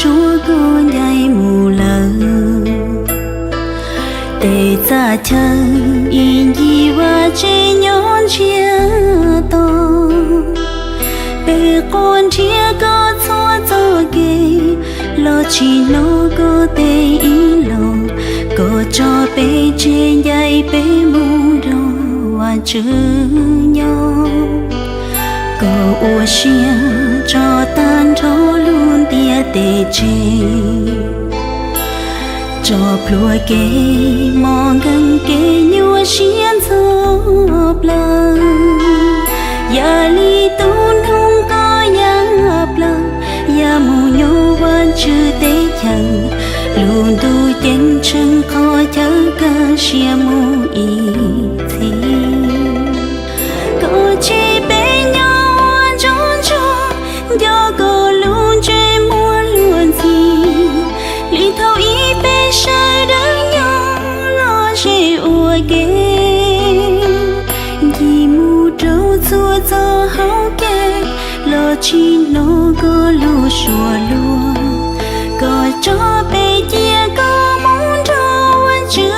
Suav koj ncaim mus lawm, tes txaj chaw ib ncig vaj tsev nyob ntsiag to. Peb quaj nrhiav koj txhua txoj kev, los tsis hnov koj tej ib los. Koj tso peb tseg ncaim peb mus nrog Vajtswv nyob. Koj ua siab tso tag nrho lub ntiaj teb tseg, tso plhuav kev mob nkeeg kev nyuaj siab ntxhov plaws. Yam li tus noog koj ya plaws, ya mus nyob Vajtswv teb chaws. Lub ntuj ceeb tsheej qhov chaw kawg siab mus ib txhis. Koj tseg peb nyob ua ntsoov ntsuag, nco koj lub ntsej muag luag ntxhi li thaum ub peb sawv daws nyob lom zem ua ke. Ncig mus rau txhua txoj hauv kev, los tsis hnov koj lub suab luag. Koj tso peb cia koj mus nrog Vajtswv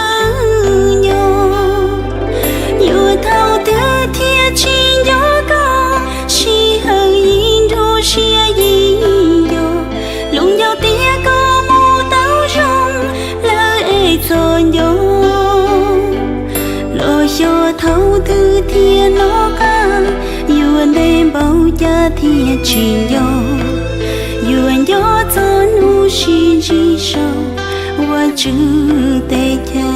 nyob. Yuav thaum twg thiaj tsis nco koj, sij hawm yim nrug siab yim nco. Luag nco tias koj mus tau zoo, lawv ev txom nyog. Los xyov thaum twg thiaj nov qab, yuav ntev npaum cas thiaj tsis nco. Yuav nco txog hnub sib ntsib saum Vajtswv teb chaws.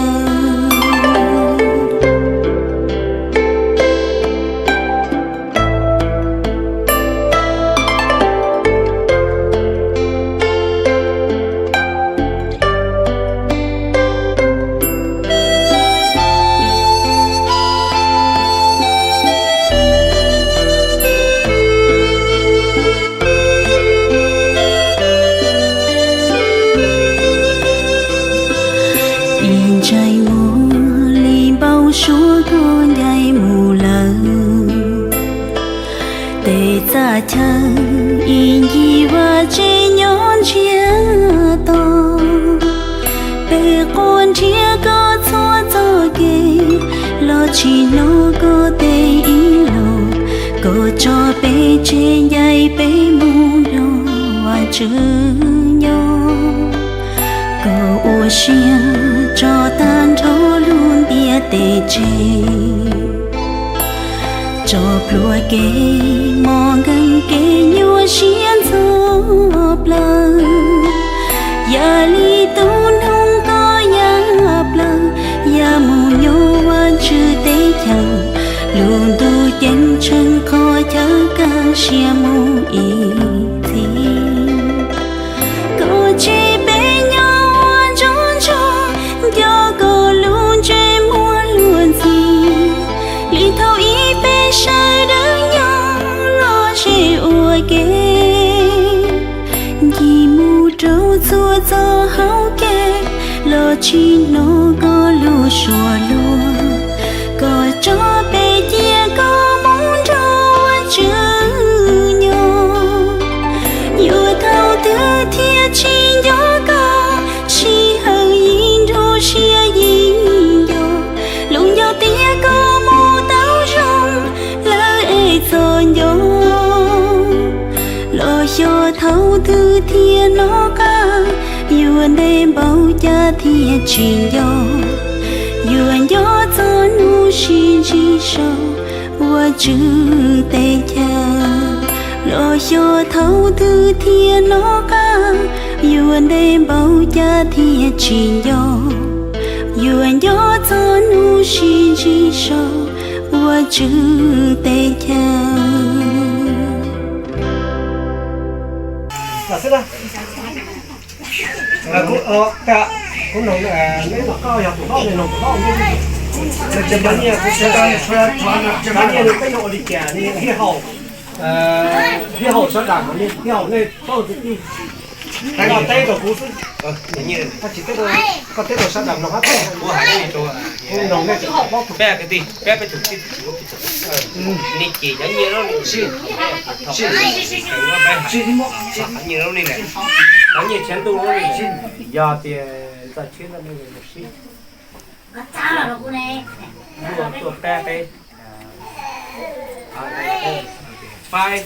Ib ntsais muag li npau suav koj ncaim mus lawm. Tes txaj chaw ib ncig vaj tsev nyob ntsiag to. Peb quaj nrhiav koj txhua txoj kev, los tsis hnov koj tej ib los. Koj tso peb tseg ncaim peb mus nrog Vajtswv nyob. Koj ua siab tso tag nrho lub ntiaj teb tseg, tso plhuav kev mob nkeeg kev nyuaj siab ntxhov plaws. Yam li tus noog koj ya plaws, ya mus nyob Vajtswv teb chaws. Lub ntuj ceeb tsheej qhov chaw kawg siab mus ib txhis. Koj tseg peb nyob ua ntsoov ntsuag, nco koj lub ntsej muag luag ntxhi li thaum ub peb sawv daws nyob lom zem ua ke. Ncig mus rau txhua txoj hauv kev, los tsis hnov koj lub suab luag. Koj tso peb cia koj mus nrog Vajtswv nyob. Yuav thaum twg thiaj tsis nco koj, sij hawm yim nrug siab yim nco. Luag nco tias koj mus tau zoo, lawv ev txom nyog. Los xyov thaum twg thiaj nov qab, yuav ntev npaum cas thiaj tsis nco. Yuav nco txog hnub sib ntsib saum Vajtswv teb chaws. Los xyov thaum twg thiaj nov qab, yuav ntev npaum cas thiaj tsis nco. Yuav nco txog hnub sib ntsib saum Vajtswv teb chaws. Kuv, kuv noog neb, koj yog tus hlob, nws noog tus hlob, nws tsis nyiaj, kuv tsis nyiaj, nws peb noog ua li cas, nws hib haum, hib haum sawv daws, hib haum nej paub tus tij. Koj teb rau kuv xwb. Koj teb rau sawv daws mloog hab. Kuv noog nej tsis paub tus. Peb kwv tij, peb, peb tus tij, nej ces cov nyiaj lub, sim, sim, sim, nyiaj lub nej na. Cov nyiaj tshiab ntuj, yog tias ntxawm Tshwj no nej mus sib luag tuaj pab peb, faib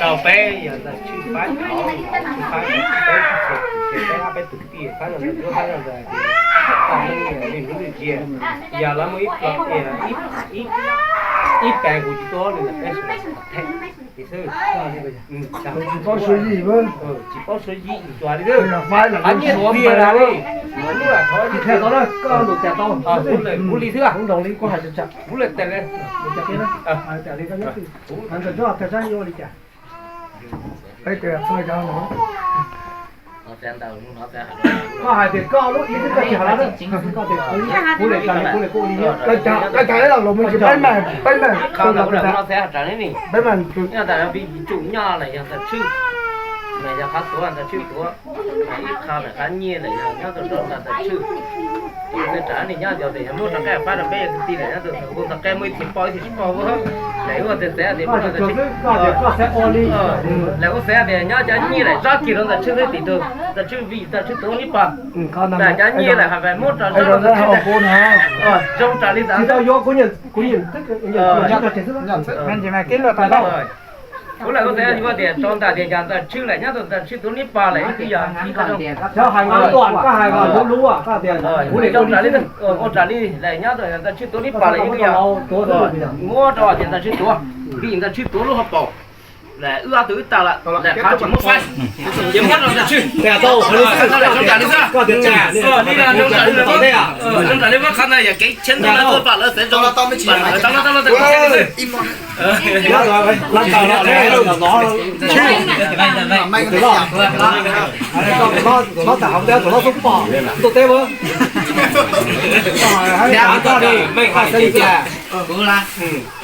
rau peb, yog ntxawm Tshwj faib, Tshwj faib peb, peb ob peb tus kwv tij faib rau ntawm Tshwj, faib rau ntawm tias toj Hmoob niaj hnub ntsia, yog lawv muaj ib, ib pas kuv tsis tuaj li ntawm peb sawv daws them xwb. Tsis paub suav yim, tsis paub suav yim tsuas li xwb. Faib nyiaj tiag li. Kuv li xwb, kuv li tes li. Koj hais tias koj lub ib xwb koj tsis hais, koj tias kuv li, kuv li, kuv li, kuv li. Koj cas ib los los mus tsis peb mas, peb mas, peb mas, tsum nyob los yog ntxawm Tshwj, mas yog qhov tuav ntxawm Tshwj tuav, ib qho ntawm qhov nyiaj lawm yog nyob rau ntxawm Tshwj. Tus twg raws nws nyob cov tias yog muab rov qab faib rau peb yog kwv tij lawm nyob rau tus tus tau qe muaj ib txhia poj ib txhia tsis poj ua, lawv ua txawv txawv tias muab rau ntxawm Tshwj. Lawv ua txawv tias nyob cov nyiaj lawm tsob kiag rau ntxawm Tshwj xwb tim tus ntxawm Tshwj vim ntxawm Tshwj tuav nib pas. Mas cov nyiaj lawm hais muab rau tsob rau ntxawm Tshwj. Zoo raws li ntawd. Kuv lawv ua txawv yuav tias rau ntawm tias yog ntxawm Tshwj lawm nyob rau ntxawm Tshwj tuav nib pas lawm ib yog zoo raws li, ua raws li lawm nyob rau ntxawm Tshwj tuav nib pas lawm ib yog muab rau tias ntxawm Tshwj tuav, vim ntxawm Tshwj tuav lub hauv paus, lawm wb ob tug wb tau lawm, lawm qhov tsis muab faib, ces muab rau ntxawm Tshwj. Zoo raws li xwb, zoo raws li, zoo raws li muab qhov ntawd yog kev cheeb ntawd lawv tuaj pom lawv xav zoo, tau los tau los tau los xwb.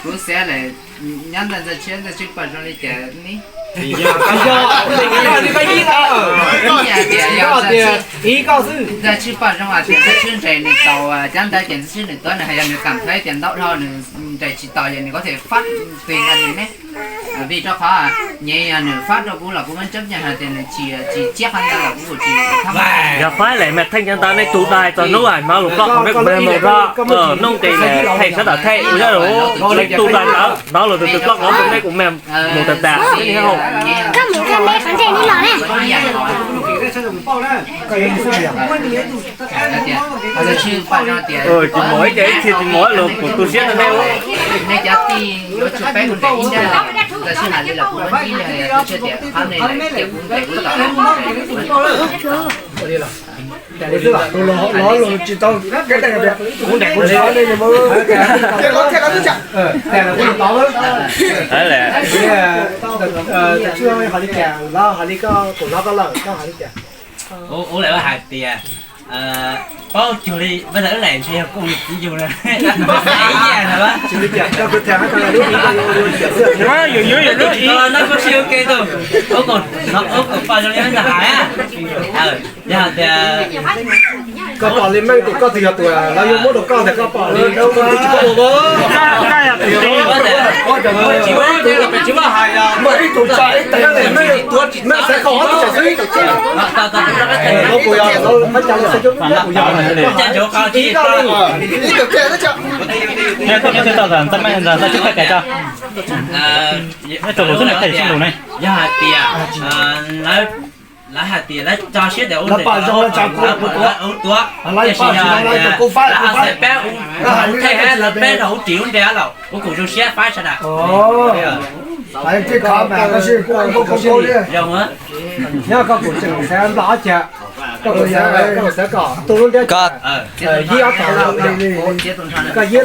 Kuv xav lawm nyob ntawm ntxawm Tshwj, ntxawm Tshwj pom zoo li cas ne? Ntxawm Tshwj pom zoo tias ntxawm Tshwj nres nws tau cov ntawd ces ntxawm Tshwj nws tuav nws hais yog nws kam thaiv tias ntau dhau nws nres tsis tau ces nws có thể phát tiền cho nws ne. Vim rau qhov nyiaj yog nws phát rau kuv los kuv muab tseeb ceeb hais tias nws tsis, tsis tshiab qhov ntawd los kuv kuj tsis thab. Yog faib lawm mas theej cov ntawd nej tus dais txog hnub hnov lus ploj qhov peb kuv mus rau hnub nqis lawm theej sawv daws theej ua nyob rau leej tug dais ntawd hnov lus tus twg ploj qhov tus nej kuv mus tas tas nej hauj. Koj mus koj me qhov ntsej neb los na. Tsis mov ib ce ib txhia tsis mov los kuv tu siab rau nej. Nej cov tij yuav tsum peb kuv nres ib ncaj, ntxawm Tshwj hais li los kuv ib ncaj, tiam sis tias qhov nej tias kuv nres kuv tau. Tus los los tsis tau, kuv nres kuv tsis tau nej mus. Ntxawm Tshwj hais li cas, lawv hais li koj, kuv hnov koj lawm, koj hais li cas? Ua lawm hais tias paub cuag li, peb ntawd wb lam ntshe yog kuj li txiv yug na. Ib yam na, yus yuav yus lub tsis no koj sib ua ke tau. Ub, ub, poj zoo li ntag hais. Yog tias koj pom li meej tus koj twg yog tus lawv yuav muab rau koj ntag, koj pom li koj tsis paub ua. Tsis muaj hais, muaj ib tug tso ib teg, nej xav kho ob tug tso xwb. Kuv yog, ib tug teg xwb tso. Yog hais tias lawv tso siab tias ua, lawv pom zoo lawv tso kuv, kuv tuav, tiam sis yog lawv txais peb, lawv peb rau hauv ris lub nra los kuv kuj zoo siab faib sawv daws. Zoo, nyob koj kuj tseem xav nplog ob cag, koj kuj xav, koj kuj xav kom tu lub nra, yib ob tog li, koj yib